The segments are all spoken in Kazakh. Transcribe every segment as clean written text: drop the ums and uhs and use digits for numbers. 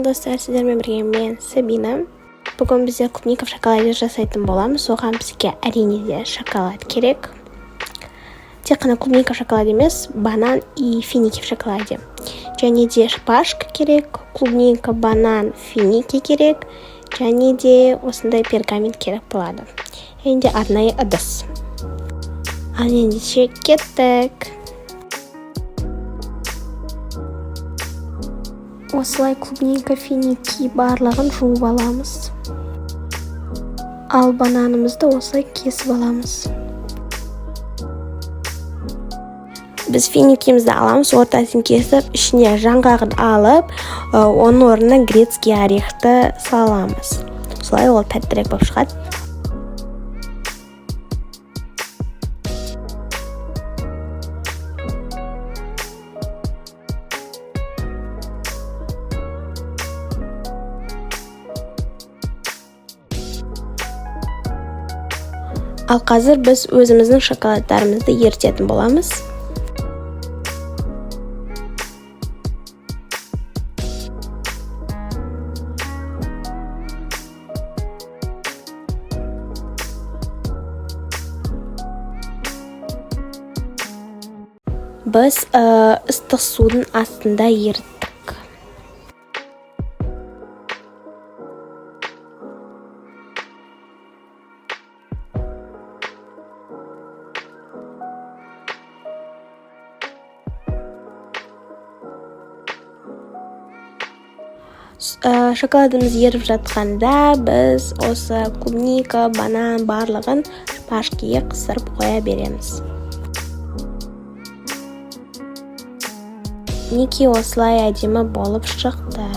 Сәлем, достар! Сіздермен бірге мен, Сабина. Бүгін бізде клубника в шоколаде жасайтын боламыз. Оған бізге, әрине де, шоколад керек. Тек қана клубника в шоколаде емес, банан и финики в шоколаде. Және де шпажка керек, клубника, банан, финики керек. Және де осындай пергамент керек болады. Және де арнайы ыдыс. Ал ендеше кеттік. Осылай клубника, финики барлығын жуып аламыз. Ал бананымызды осылай кесіп аламыз. Біз финикімізді аламыз, ортасын кесіп, ішіне жаңғағын алып, оның орнына грецкий орехті саламыз. Солай ол тәттірек болып шығады. Ал қазір біз өзіміздің шоколадтарымызды ерітетін боламыз. Біз ыстық судың астында еріттік. Шоколадымыз еріп жатқанда, біз осы клубника, банан барлығын шпажкаға қыстырып қоя береміз. Мінекей, осылай әдемі болып шықты.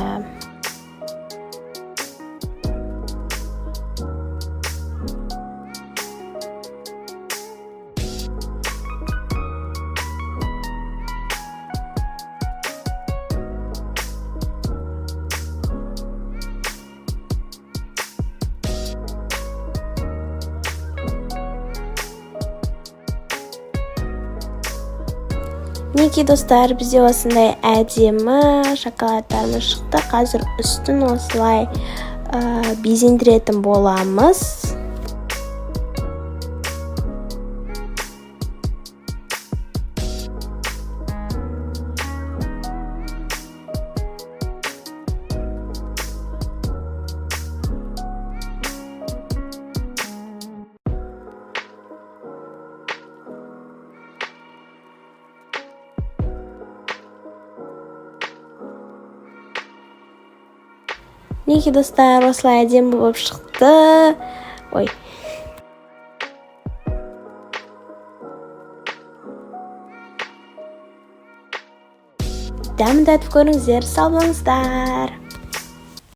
Мінекей, достар, бізде осындай әдемі шоколадтарымыз шықты. Қазір үстін осылай безендіретін боламыз. Мінекей, достар, осылай әдемі болып шықты. Ой, дәмін татып көріңіздер. Сау болыңыздар!